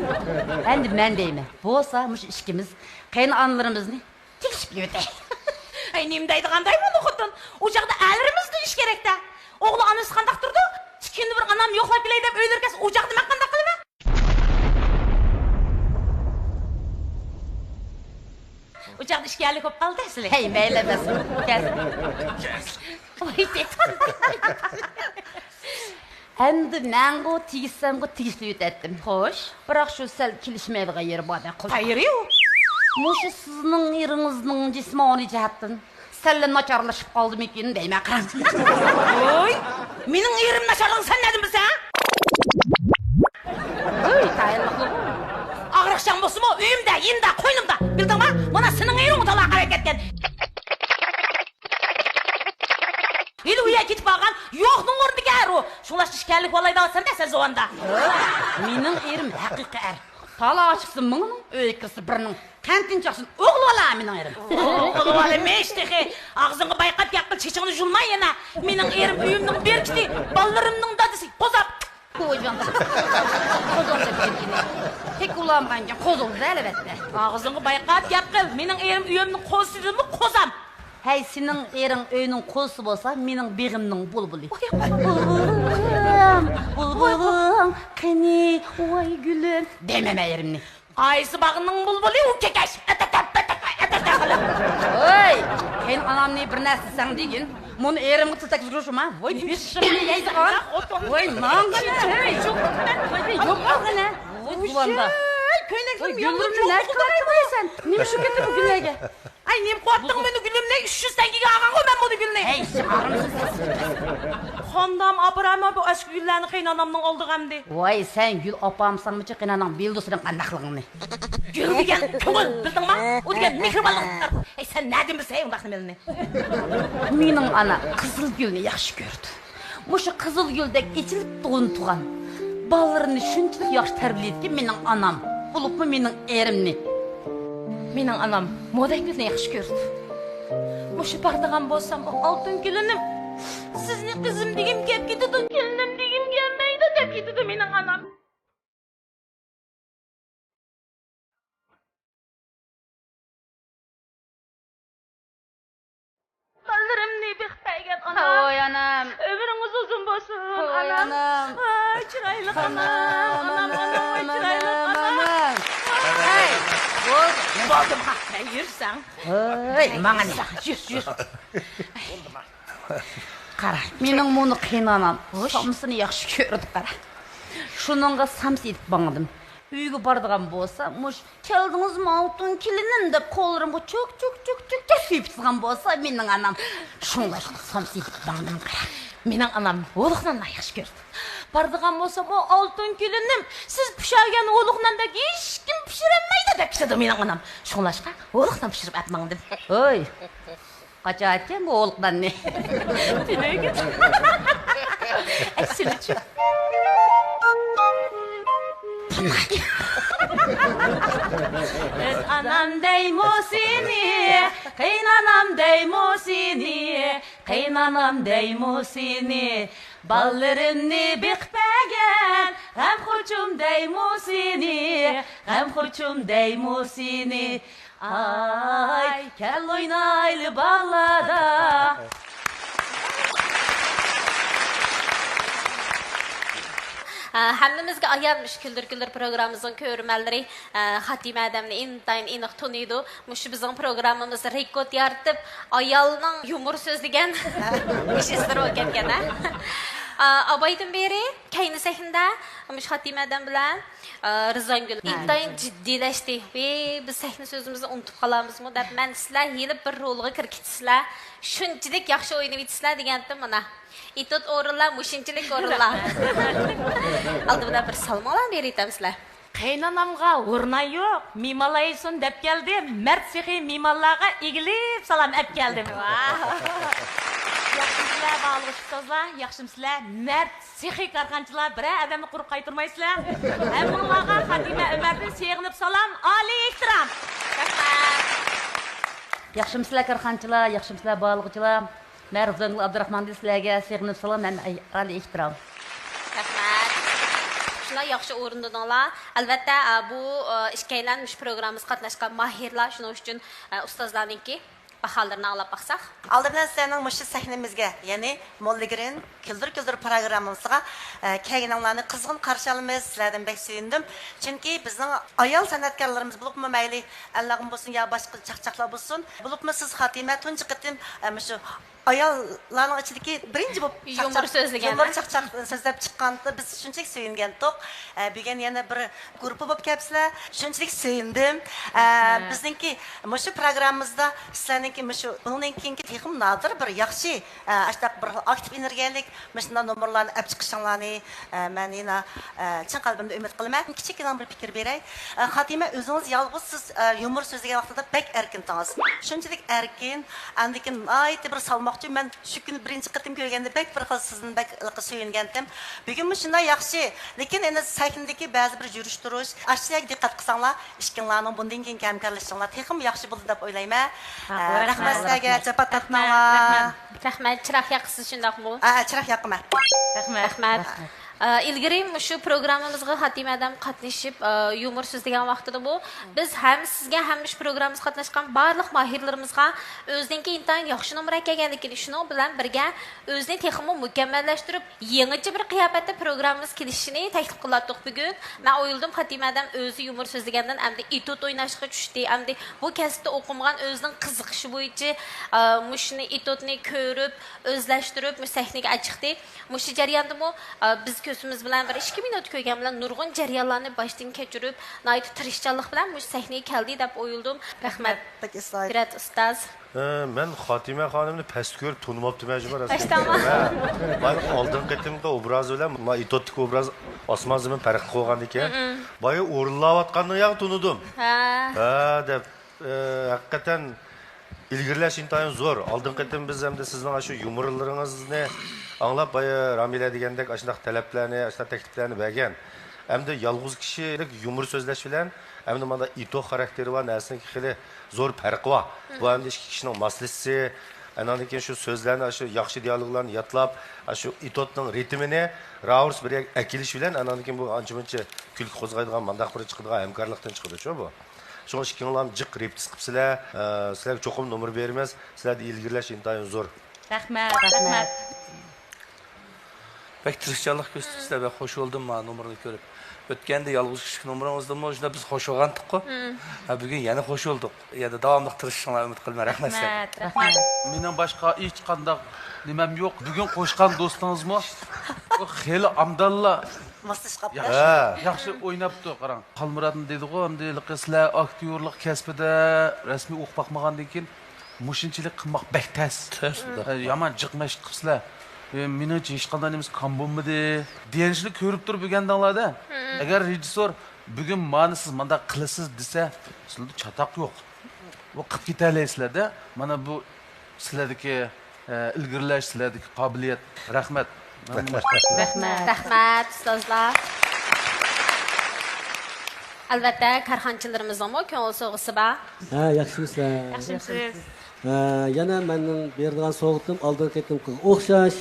ئەمدى مەن دەيمەن. بولسا مۇشۇ ئىككىمىز قېيىنئانىلىرىمىزنى تېگىشىپ يۈرۈتەي. ئەي، نېمە دەيدىغانداي بۇ خوتۇن؟ ئۇ چاغدا ئەرلىرىمىزدىن ئىش كېرەكتە. ئوغلى ئانىسى قانداق تۇرىدۇ؟ ئىككى كۈندە بىر ئانام يوقلاپ كېلەي دەپ ئۆيلىرى كەلسە، ئۇ چاغدا مەن قانداق قىلىمەن؟ ئۇ چاغدا ئىككى ئەرلىك بولۇپ قالدى سىلى. ھەي، مەيلى ئەمەس. كەل. ۋاي، تېتىم. ئەمدى مەنغۇ تېگىشسەمغۇ تېگىشلىۋېتەتتىم. خوش. بىراق شۇ سەل كېلىشمەيدىغان يېرى باردەك قىلدى. قايىرى يوق. مۇشۇ سىزنىڭ ئېرىڭىزنىڭ جىسمانىي جەھەتتىن سەللا ناچارلىشىپ قالدىمىكىن دەيمەن، قاراڭ. ۋوي، مېنىڭ ئېرىم ناچارلىقىنى سەن نەدىن بىلىسەن؟ ۋوي، تايىنلىقلىغۇ. ئاغرىقچان بولسىمۇ، ئۆيۈمدە، يېنىمدا، قوينۇمدا. بىلدىڭما؟ مانا سېنىڭ ئېرىڭ ئۇدالا قاراپ كەتكەن. ھېلى ئۇ يەرگە كېتىپ بارغان يوقنىڭ ئورنىدىكى ئەر ئۇ. شۇڭلاشقا ئىككى ئەرلىك بولاي دەۋاتسەن-دە سەن زۇۋاندا. مېنىڭ ئېرىم ھەقىقىي ئەر. تالا ئاچىقسا مىڭنىڭ، ئۆيگە كىرسە بىرنىڭ. قەنتىنى چاقسۇن، ئوغلى بالا مېنىڭ ئېرىم. ئوغلى بالىمىش تېخى. ئاغزىڭغا بايقاپ گەپ قىل، چېچىڭنى يۇلما يەنە. مېنىڭ ئېرىم ئۆيۈمنىڭ بېرىكىتى، بالىلىرىمنىڭ دادىسى. قوزام. قوزام دەپ كەتكىنى. تېكى ئۇلانغانكەن، قوزۇلدى ئەلۋەتتە. ئاغزىڭغا بايقاپ گەپ قىل. مېنىڭ ئېرىم ئۆيۈمنىڭ قوزىسى دېدىمۇ، قوزام. ھەي، سېنىڭ ئېرىڭ ئۆينىڭ قوزىسى بولسا، مېنىڭ بېغىمنىڭ بۇلبۇلى. بۇلبۇلۇم، بۇلبۇلۇم، قېنى، ۋاي گۈلۈم. دەيمەن مەن ئېرىمنى. قايسى باغنىڭ بۇلبۇلى ئۇ كېكەچ؟ ئەتەتەپ، ئەتەتەپ، ئەتەتەپ قىلىپ. ۋوي، قېيىنئانامنى بىر نەرسە دېسەڭ دېگىن. مۇنۇ ئېرىمغا تىل تەگكۈزۈپ يۈرۈشۈڭ ھە. ۋوي، بېشىمنى يەيدىغان. ۋوي، ماڭغىنە. ۋوي، يوقالغىنە. ۋوي، جۇۋاندا. ۋوي، كۆينەكلىرىم يالغۇز چوقۇلداپ كېتىۋاتىسەن. نېمە شۇ كېتىپ بۇ گۈللەرگە؟ نېمە قىلىۋاتتىڭ مېنى گۈلۈمنى؟ ئۈچ يۈز تەڭگىگە ئالغانغۇ مەن بۇنى گۈلنى. ھەي، شۇ ئاغرىمسىز. قاندام ئاپىرامەن بۇ ئەسكى گۈللەرنى قېينانامنىڭ ئالدىغا ئەمدى؟ ۋاي، سەن گۈل ئاپارمىساڭمىچۇ قېيناناڭ بىلىدۇ سېنىڭ قانداقلىقىڭنى. گۈل دېگەن كۆڭۈل، بىلدىڭما؟ ئۇ دېگەن مېھرىبانلىق. ئەي، سەن نەدىن بىلسەن ئۇنداق نېمىلىرىنى؟ مېنىڭ ئانا قىزىل گۈلنى ياخشى كۆرىدۇ. مۇشۇ قىزىل گۈلدەك ئېچىلىپ تۇغۇن تۇغان بالىلىرىنى شۇنچىلىك ياخشى تەربىيەلەيدىكەن مېنىڭ ئانام، بولۇپمۇ مېنىڭ ئېرىمنى. مېنىڭ ئانام مودەك گۈلنى ياخشى كۆرىدۇ. مۇشۇ بارىدىغان بولسام، ئۇ ئالتۇن كېلىنىم، سىزنى قىزىم دېگۈم كەپ كېتىدۇ، كېلىنىم دېگۈم كەلمەيدۇ دەپ كېتىدۇ مېنىڭ ئانام. بالىلىرىمنى بېقىپ بەرگەن ئانام. ھوي ئانام. ئۆمرىڭىز ئۇزۇن بولسۇن، ھوي ئانام. ئانام. ۋاي، چىرايلىق ئانام. ئانام، ئانام، ئانام، ۋاي، ئانام، چىرايلىق ئانام، ئانام. ۋاي. ھەي، بولدى. بولدۇم، ھە، يۈرسەڭ. ھەي، ماڭا نېمە؟ يۈر، يۈر. قارا، مېنىڭ مۇنۇ قېيىنئانام خوش. سامسىنى ياخشى كۆرىدۇ، قارا. شۇنىڭغا سامسا ئېلىپ ماڭدىم. ئۆيگە بارىدىغان بولسا، مۇشۇ «كەلدىڭىزمۇ، ئالتۇن كېلىنىم؟» دەپ، قوللىرىمغا چوك، چوك، چوك، چوك، چوك سۆيۈپ تۇرغان بولسا، مېنىڭ ئانام شۇڭلاشقا سامسا ئېلىپ ماڭدىم، قارا. مېنىڭ ئانام ھولۇق ناننى ياخشى كۆرىدۇ. بارىدىغان بولسام، «ئۇ ئالتۇن كېلىنىم، سىز پىشۇرگەن ھولۇق ناندەك ھېچكىم پىشۇرالمايدۇ» دەپ كېتىدۇ مېنىڭ ئانام. شۇڭلاشقا ھولۇق نان پىشۇرۇپ ئەپ ماڭدىم. ھوي. قاچاتكەن بۇ ھولۇق ناننى. تۈنۈگۈن. ئەسلىچۇ. ئۆز ئانام دەيمۇ سېنى، قېيىنئانام دەيمۇ سېنى، قېيىنئانام دەيمۇ سېنى، بالىلىرىمنى بېقىپ بەرگەن غەمخورچۇم دەيمۇ سېنى، غەمخورچۇم دەيمۇ سېنى. ئاي، كەل ئوينايلى باغلاردا. ھە، ھەممىمىزگە ئايان مۇشۇ كۈلدۈر كۈلدۈر پروگراممىمىزنىڭ كۆرۈرمەنلىرى، ھە، خاتىمە ھەدەمنى ئىنتايىن ئېنىق تونۇيدۇ. مۇشۇ بىزنىڭ پروگراممىمىزدا رېكورت يارىتىپ، ئايالنىڭ يۇمۇر سۆزلىگەن ئىش ئىزلىرى بولۇپ كەتكەن، ھە. ئا، ئابايدىن بېرى كەينى سەھنىدە مۇشۇ خاتىمە ھەدەم بىلەن ئا، رىزۋانگۈل ھە. ئىنتايىن جىددىيلەشتى. ۋىي، بىز سەھنە سۆزىمىزنى ئۇنتۇپ قالامىزمۇ دەپ، مەن سىلەر ھېلى بىر رولغا كىرىپ كېتىسىلەر، شۇنچىلىك ياخشى ئوينىۋېتىسىلەر دېگەنتىم مانا. ئېتوت ئورۇنلار، مۇشۇنچىلىك ئورۇنلار. ئالدى بىلەن بىر سالماڭلار بېرىۋېتەمسىلەر. قېيىنئانامغا ھۇرناي يوق، مېھمانلار يېسۇن دەپ كەلدىم. مەرد سېخىي مېھمانلارغا ئېگىلىپ سالام ئەپ كەلدىم. ۋاھ. ياخشىمسىلەر، باھالىق ئۇستازلار، ياخشىمسىلەر، مەرد سېخىي كارخانىچىلار، بىرەر ئادەمنى قۇرۇق قايتۇرمايسىلەر. ھەممىڭلارغا خاتىمە ئۆمەردىن سېغىنىپ سالام، ئالىي ئېھتىرام. رەھمەت. ياخشىمسىلەر كارخانىچىلار، ياخشىمسىلەر بارلىقچىلار. مەن رىزۋانگۈل ئابدۇراخماندىن سىلەرگە سېغىنىپ سالام ھەم ئالىي ئېھتىرام. رەھمەت. شۇنداق ياخشى ئورۇندىدىڭلار. ئەلۋەتتە، ئە، بۇ، ئە، ئىككىيلەن مۇشۇ پروگراممىمىزغا قاتناشقان ماھىرلار، شۇنىڭ ئۈچۈن، ئە، ئۇستازلارنىڭكى باھالىرىنى ئاڭلاپ باقساق. ئالدى بىلەن سىلەرنىڭ مۇشۇ سەھنىمىزگە، يەنى موللىگرىن كۈلدۈر كۈلدۈر پروگراممىمىزغا، ئە، كەلگىنىڭلارنى قىزغىن قارشى ئالىمىز. سىلەردىن بەك سۆيۈندۈم. چۈنكى بىزنىڭ ئايال سەنئەتكارلىرىمىز بولۇپمۇ مەيلى، ئەللەرغىمۇ بولسۇن يا باشقا چاقچاقلار بولسۇن، بولۇپمۇ سىز خاتىمە تۇنجى قېتىم، ئە، مۇشۇ ئاياللارنىڭ ئىچىدىكى بىرىنچى بولۇپ يۇمۇر چاقچاق، سۆزلىگەن، يۇمۇر ھە؟ چاقچاق سۆزلەپ چىققاندا بىز شۇنچىلىك سۆيۈنگەنتۇق. ئە، بۈگۈن يەنە بىر گۇرۇپپا بولۇپ كەپسىلەر. شۇنچىلىك سۆيۈندۈم. ئە، رەھمەت. بىزنىڭكى مۇشۇ پروگراممىمىزدا سىلەرنىڭكى مۇشۇ، بۇنىڭدىن كېيىنكى تېخىمۇ نادىر بىر ياخشى، ئە، ئاشۇنداق بىر ئاكتىپ ئېنېرگىيەلىك مۇشۇنداق نومۇرلارنى ئەپ چىقىشىڭلارنى، ئە، مەن يەنە، ئە، چىن قەلبىمدىن ئۈمىد قىلىمەن. كىچىككىنە بىر پىكىر بېرەي. ئە، خاتىمە، ئۆزىڭىز يالغۇز سىز، ئە، يۇمۇر سۆزلىگەن ۋاقتىدا بەك ئەركىنتىڭىز. شۇنچىلىك ئەركىن، ئاندىن كېيىن ناھايىتى بىر سالماقچى. مەن شۇ كۈنى بىرىنچى قېتىم كۆرگەندە بەك بىر خىل سىزدىن بەك سۆيۈنگەنتىم. بۈگۈنمۇ شۇنداق ياخشى، لېكىن ئەنە سەھنىدىكى بەزى بىر يۈرۈش تۇرۇش، ئاشۇ يەرگە دىققەت قىلساڭلار، ئىككىڭلارنىڭ بۇندىن كېيىنكى ھەمكارلىشىشىڭلار تېخىمۇ ياخشى بولىدۇ دەپ ئويلايمەن. ھە، ئە، رەھمەت سىلەرگە، رەھمەت. جاپا تارتماڭلار. رەھمەت، رەھمەت. رەھمەت. چىراغ ياقىسىز شۇنداقمۇ؟ ئە، ئە، چىراغ ياقىمەن. رەھمەت. رەھمەت. ئە، ئىلگىرى مۇشۇ پروگراممىمىزغا خاتىمە ھەدەم قاتنىشىپ، ئە، يۇمۇر سۆزلىگەن ۋاقتىدىمۇ بىز ھەم سىزگە، ھەم مۇشۇ پروگراممىمىزغا قاتناشقان بارلىق ماھىرلىرىمىزغا ئۆزىنىڭكى ئىنتايىن ياخشى نومۇر ئەكەلگەنلىكىنى، شۇنىڭ بىلەن بىرگە ئۆزىنى تېخىمۇ مۇكەممەللەشتۈرۈپ، يېڭىچە بىر قىياپەتتە پروگراممىمىزغا كېلىشىنى تەكلىپ قىلاتتۇق بۈگۈن. مەن ئويلىدىم، خاتىمە ھەدەم ئۆزى يۇمۇر سۆزلىگەندىن ئەمدى ئېتيۇد ئويناشقا چۈشتى. ئەمدى بۇ كەسىپتە ئوقۇمىغان، ئۆزىنىڭ قىزىقىشى بويىچە، ئە، مۇشۇنى، ئېتيۇدنى كۆرۈپ، ئۆزلەشتۈرۈپ، مۇشۇ سەھنىگە ئەچىقتى. مۇشۇ جەرياندىمۇ، ئە، بىز كۆزىمىز بىلەن بىر ئىككى مىنۇت كۆرگەن بىلەن نۇرغۇن جەريانلارنى باشتىن كەچۈرۈپ، ناھايىتى تىرىشچانلىق بىلەن مۇشۇ سەھنىگە كەلدى دەپ ئويلىدىم. رەھمەت، بەك ئەستايىدىل. قۇدرەت ئۇستاز. ئە، مەن خاتىمە خانىمنى پەستە كۆرۈپ تونۇماپتىمەن جۇمۇ راستىنى. ھە. بايا ئالدىنقى قېتىمقى ئوبرازى بىلەن ما ئېتوتتىكى ئوبراز ئاسمان زېمىن پەرقلىق بولغاندىكىن، بايا ئورۇنلاۋاتقاندىن ياغ تونۇدۇم. ھە. ھە دەپ، ئە، ھەقىقەتەن ئىلگىرىلەش ئىنتايىن زور. ئالدىنقى قېتىم بىز ئەمدى سىزنىڭ ئاشۇ يۇمۇرلىرىڭىزنى ئاڭلاپ، بايا رامىلە دېگەندەك ئاشۇنداق تەلەپلەرنى، ئاشۇنداق تەكلىپلەرنى بەرگەن. ئەمدى يالغۇز كىشىلىك يۇمۇر سۆزلەش بىلەن ئەمدى مانا ئېتو خاراكتېرى بار نەرسىنىڭكى خېلى زور پەرقى بار. بۇ ئەمدى ئىككى كىشىنىڭ ماسلىشىشى، ئاناندىن كېيىن شۇ سۆزلەرنى، ئاشۇ ياخشى دىئالوگلارنى يادلاپ، ئاشۇ ئېتوتنىڭ رىتىمىنى راۋۇرس بىر يەرگە ئەكېلىش بىلەن ئاناندىن كېيىن بۇ ئانچە مۇنچە كۈلكە قوزغايدىغان، مانداق بىر چىقىدىغان ھەمكارلىقتىن چىقىدۇ شۇ بۇ. شۇڭا ئىككىڭلام جىق رېپېتىتسىيە قىپسىلەر. ئە، سىلەرگە چوقۇم نومۇر بېرىمىز. سىلەردە ئىلگىرىلەش ئىنتايىن زور. رەھمەت، رەھمەت. بەك تىرىشچانلىق كۆرسىتىپسىلەر، بەك خوش بولدۇم مانا نومۇرنى كۆرۈپ. ئۆتكەندە يالغۇز كىشىلىك نومۇرىڭىزدىمۇ شۇنداق بىز خوش بولغانتۇققۇ. ھە، بۈگۈن يەنە خوش بولدۇق. يەنە داۋاملىق تىرىشىشىڭلارنى ئۈمىد قىلىمەن. رەھمەت سىلەرگە. رەھمەت، رەھمەت. مېنىڭ باشقا ھېچقانداق نېمەم يوق. بۈگۈن قوشقان دوستىڭىزمۇ خېلى ئامدانلا ماسلىشىپ قاپتۇ. ياخشى، ھە. ياخشى ئويناپتۇ، قاراڭ. خالمۇراتمۇ دېدىغۇ، ئەمدى ھېلىقى سىلەر ئاكتيورلۇق كەسپىدە رەسمىي ئوقۇپ باقمىغاندىن كېيىن مۇشۇنچىلىك قىلماق بەك تەس. تەس، ھە، يامان جىق مەشىق قىپسىلەر. ئە، مېنىڭچە ھېچقانداق نېمىسى كام بولمىدى. دېيەنچىنى كۆرۈپ تۇرۇپ ئۆگەندىڭلار-دە. ئەگەر رېژىسسور بۈگۈن مانا سىز مانداق قىلىسىز دېسە، سىلەردە چاتاق يوق. بۇ قىلىپ كېتەلەيسىلەر-دە. مانا بۇ سىلەردىكى، ئە، ئىلگىرىلەش، سىلەردىكى قابىلىيەت. رەھمەت. رەھمەت. رەھمەت، ئۇستازلار. ئەلۋەتتە، كارخانىچىلىرىمىزنىڭمۇ كۆڭۈل سوۋغىسى بار. ھە، ياخشىمۇسىلەر؟ ياخشىمۇسىز؟ ھە، يەنە مەننىڭ بېرىدىغان سوۋغىتىم ئالدىنقى قېتىمقىغا ئوخشاش.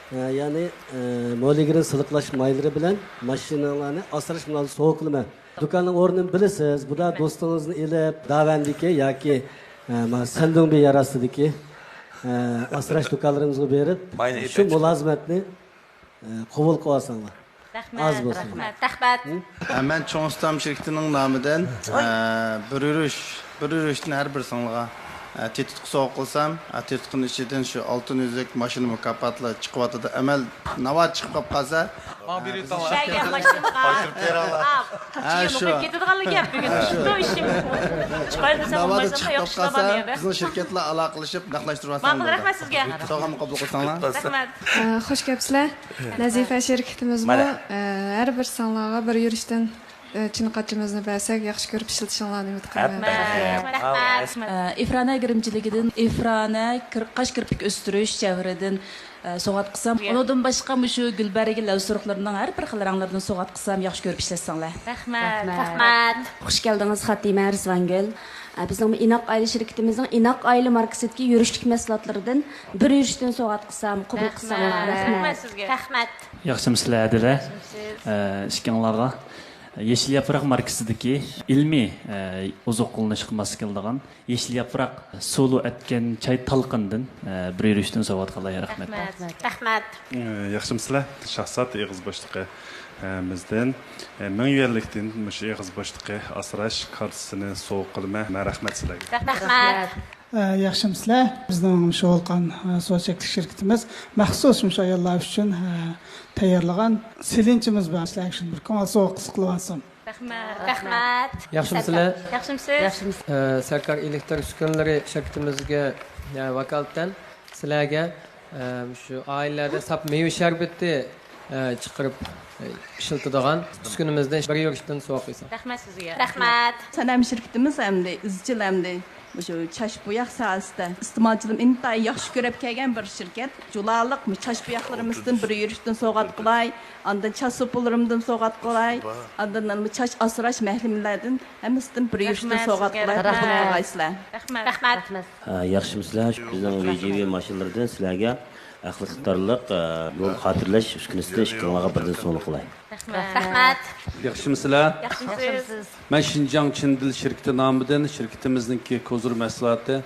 ھە، يەنى، ئە، مولىگرىن سىلىقلاش مايلىرى بىلەن ماشىنىڭلارنى ئاسراش مۇنازىرىسى سوۋغا قىلىمەن. دۇكاننىڭ ئورنىنى بىلىسىز. بۇدا دوستىڭىزنى ئېلىپ، داۋەندىكى ياكى، ئە، ما، سەندۇڭبى يەر ئاستىدىكى، ئە، ئاسراش دۇكانلىرىمىزغا بېرىپ، شۇ مۇلازىمەتنى، ئە، قوبۇل قىلىۋالساڭلار. رەھمەت، ئاز بولسۇن. رەھمەت، رەھمەت. ئە، مەن چوڭ ئۇستام شىركىتىنىڭ نامىدىن، ئە، بىر يۈرۈش، بىر يۈرۈشتىن ھەر بىرسىڭلارغا، ئە، تېتىتقۇ سوۋغا قىلسام، ئە، تېتىتقۇنىڭ ئىچىدىن شۇ ئالتۇن ئۈزۈك، ماشىنا مۇكاپاتلىرى چىقىۋاتىدۇ. ئەمەل ناۋادا چىقىپ قالسا، ماڭا بېرىۋېتىڭلار. بەرگەن ماشىنىغا. ھە، شۇ. كېتىدىغانلا گەپ بۈگۈن. ھە، شۇ. شۇ ئىشىم. چىقاي دېسەم، ناۋادا چىقىپ قالسا، بىزنىڭ شىركەتلەر ئالاقىلىشىپ، نەقلەشتۈرۈۋالساڭلار. ماقۇل، رەھمەت سىزگە. سوۋغامنى قوبۇل قىلساڭلار. رەھمەت. ئە، خوش كەپسىلەر. نەزىپە شىركىتىمىزمۇ، مانا. ئە، ھەر بىر ساڭلارغا بىر يۈرۈشتىن، ئە، چىن قاچىمىزنى بەرسەك، ياخشى كۆرۈپ ئىشلىتىشىڭلارنى ئۈمىد قىلىمەن. رەھمەت. ئە، ئىفرانە گىرىمچىلىكىدىن، ئىفرانە كىر-، قاش كىرپىك ئۆستۈرۈش جەۋھىرىدىن، ئە، سوۋغات قىلسام، ئۇنىڭدىن باشقا مۇشۇ گۈلبەرگە لەۋسۇرۇقلىرىنىڭ ھەر بىر خىل رەڭلىرىدىن سوۋغات قىلسام، ياخشى كۆرۈپ ئىشلەتسەڭلار. رەھمەت. رەھمەت. خوش كەلدىڭىز، خاتىمە رىزۋانگۈل. ئە، بىزنىڭ ئىناق ئائىلە شىركىتىمىزنىڭ ئىناق ئائىلە ماركىسىدىكى يۈرۈشلۈك مەھسۇلاتلىرىدىن بىر يۈرۈشتىن سوۋغات قىلسام، قوبۇل قىلساڭلار. رەھمەت. رەھمەت سىزگە. رەھمەت. ياخشىمۇسىلەر ئادىلە؟ ئە، ئىككىڭلارغا يېشىل ياپراق ماركىسىدىكى ئىلمىي، ئە، ئوزۇقلىنىشقا ماس كېلىدىغان يېشىل ياپراق سۇلۇ ئەتكەن چاي تالقىندىن، ئە، بىر يۈرۈشتىن سوۋغات قىلاي. رەھمەت. رەھمەت. رەھمەت. ئە، ياخشىمۇسىلەر؟ شاھزات ئېغىز بوشلۇقى، ئە، مىزدىن، ئە، مىڭ يۈەنلىكتىن مۇشۇ ئېغىز بوشلۇقى ئاسراش كارتىسىنى سوۋغا قىلىمەن. مەن رەھمەت سىلەرگە. رەھمەت. ئە، ياخشىمۇسىلەر؟ بىزنىڭ مۇشۇ ۋولقان، ئە، سودا چەكلىك شىركىتىمىز مەخسۇس مۇشۇ ئاياللار ئۈچۈن، ئە، تەييارلىغان سېلىنچىمىز بار. سىلەرگە شۇنى بىر كۆڭۈل سوۋغىسى قىلىۋالسام. رەھمەت. رەھمەت. ياخشىمۇسىلەر؟ ياخشىمۇسىز؟ ياخشىمىز. ئە، سەركار ئېلېكتر ئۈسكۈنىلىرى شىركىتىمىزگە، يا، ۋاكالىتەن سىلەرگە، ئە، مۇشۇ ئائىلىلەردە ساپ مېۋە شەربىتى، ئە، چىقىرىپ، ئە، ئىشلىتىدىغان ئۈسكۈنىمىزدىن بىر يۈرۈشتىن سوۋغا قىلسام. رەھمەت سىزگە. رەھمەت. سەنەم شىركىتىمىز ئەمدى ئىزچىل ئەمدى مۇشۇ چاچ بوياق ساھەسىدە ئىستېمالچىلىرىمىز ئىنتايىن ياخشى كۆرۈپ كەلگەن بىر شىركەت. جۇلالىق چاچ بوياقلىرىمىزدىن بىر يۈرۈشتىن سوۋغات قىلاي، ئاندىن چاچ سوپىلىرىمدىن سوۋغات قىلاي، ئاندىن چاچ ئاسراش مەھلىمىلەردىن ھەممىسىدىن بىر يۈرۈشتىن سوۋغات قىلاي. رەھمەت. قوبۇل قىلغايسىلەر. رەھمەت. ھە، ياخشىمۇسىلەر؟ بىزنىڭ ۋىجىۋى ماشىنىلىرىدىن سىلەرگە ئەخلىتارلىق، ئە، يول خاتىرىلەش ئۈسكۈنىسىدىن ئىككىڭلارغا بىردىن سوۋغا قىلاي. رەھمەت. ياخشىمۇسىلەر؟ ياخشىمۇسىز؟ مەن شىنجاڭ چىن دىل شىركىتى نامىدىن شىركىتىمىزنىڭكى كوزۇر مەھسۇلاتى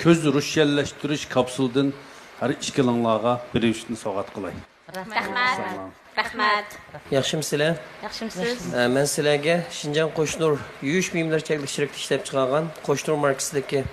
كۆز روشەنلەشتۈرۈش كاپسۇلىدىن ھەر ئىككىلىڭلارغا بىر يۈرۈشتىن سوۋغات قىلاي. رەھمەت. رەھمەت. ياخشىمۇسىلەر؟ ياخشىمۇسىز؟ ئە، مەن سىلەرگە شىنجاڭ قوشنۇر يۇيۇش بۇيۇملىرى چەكلىك شىركىتى ئىشلەپچىقارغان قوشنۇر ماركىسىدىكى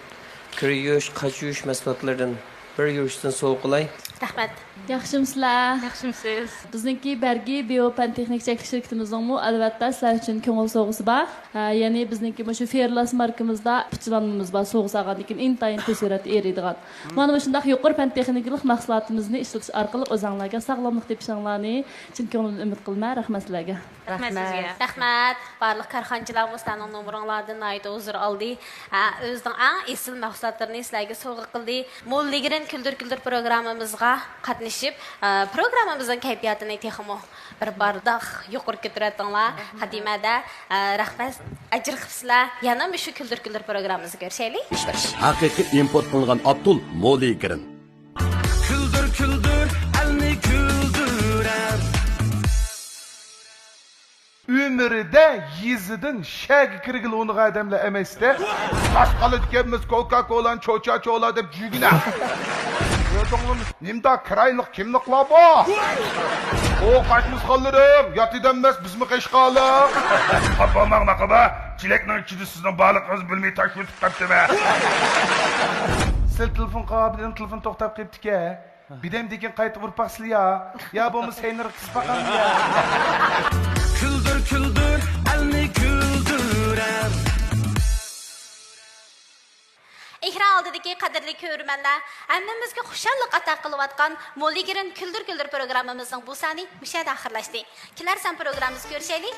كىر يۇيۇش، قاچا يۇيۇش مەھسۇلاتلىرىدىن بىر يۈرۈشتىن سوۋغا قىلاي. رەھمەت. ياخشىمۇسىلەر؟ ياخشىمۇسىز؟ بىزنىڭكى بەرگى بىيو پەن تېخنىك چەكلىك شىركىتىمىزنىڭمۇ ئەلۋەتتە سىلەر ئۈچۈن كۆڭۈل سوۋغىسى بار. ھە، يەنى بىزنىڭكى مۇشۇ فېرلاس ماركىمىزدا پۇچىلانمىمىز بار، سوۋغا سالغاندىن كېيىن ئىنتايىن تېز سۈرئەتتە ئېرىيدىغان. مانا مۇشۇنداق يۇقىرى پەن تېخنىكىلىق مەھسۇلاتىمىزنى ئىشلىتىش ئارقىلىق ئۆزەڭلارگە ساغلاملىق تېپىشىڭلارنى چىن كۆڭلۈمدىن ئۈمىد قىلىمەن. رەھمەت سىلەرگە. رەھمەت سىزگە. رەھمەت. بارلىق كارخانىچىلارمۇ سىلەرنىڭ نومۇرۇڭلاردىن ناھايىتى ھۇزۇر ئالدى. ھە، ئۆزىنىڭ ئەڭ ئېسىل مەھسۇلاتلىرىنى سىلەرگە سوۋغا قىلدى. موللىگرىن كۈلدۈر كۈلدۈر پروگراممىمىزغا قاتنىشىپ، ھە، پروگراممىمىزنىڭ كەيپىياتىنى تېخىمۇ بىر بارلاپ يۇقىرى كۆتۈرۈۋەتتىڭلار. خاتىمەدە، ھە، رەھمەت، ئەجىر قىپسىلەر. يەنە مۇشۇ كۈلدۈر كۈلدۈر پروگراممىمىزدا كۆرۈشەيلى. ئىشلەش. ھەقىقىي ئىمپورت قىلىنغان ئابدۇل موللىگرىن. كۈلدۈر، كۈلدۈر، ئەلنى كۈلدۈرەر. ئۆمرىدە يېزىدىن شەھەرگە كىرگىلى ئۇنىغان ئادەملەر ئەمەستە. ئاچ قالىدىكەنمىز، كوكا كولانى چوچا چولا دەپ جۈگىنە. كۆردۈڭلارمۇ؟ نېمىدا كىرايلىق كىملىقلار بۇ؟ ئو قاچمىسخانلىرىم، يات ئادەم ئەمەس، بىزمۇ قەشقەرلىق. خاپا بولماڭ ماقابا، چېلەكنىڭ ئىچىدە سىزنىڭ بارلىقىڭىزنى بىلمەي تاش يۇتۇپ قاپتىمەن. سىلەر تېلېفون قىلغان بىلەن تېلېفون توختاپ قېپتىكەن. بىدەمدىن كېيىن قايتا ئۇرۇپ باقسىلە يا. يا بولمىسا سەينىرى قىسىپ باقامدۇ يا؟ كۈلدۈر، كۈلدۈر، ئەلنى كۈلدۈرەر. ئېكران ئالدىدىكى قەدىرلىك كۆرۈرمەنلەر، ھەممىمىزگە خۇشاللىق ئاتا قىلىۋاتقان موللىگرىن كۈلدۈر كۈلدۈر پروگراممىمىزنىڭ بۇ سانى مۇشۇ يەردە ئاخىرلاشتى. كېلەر سان پروگراممىمىزدا كۆرۈشەيلى.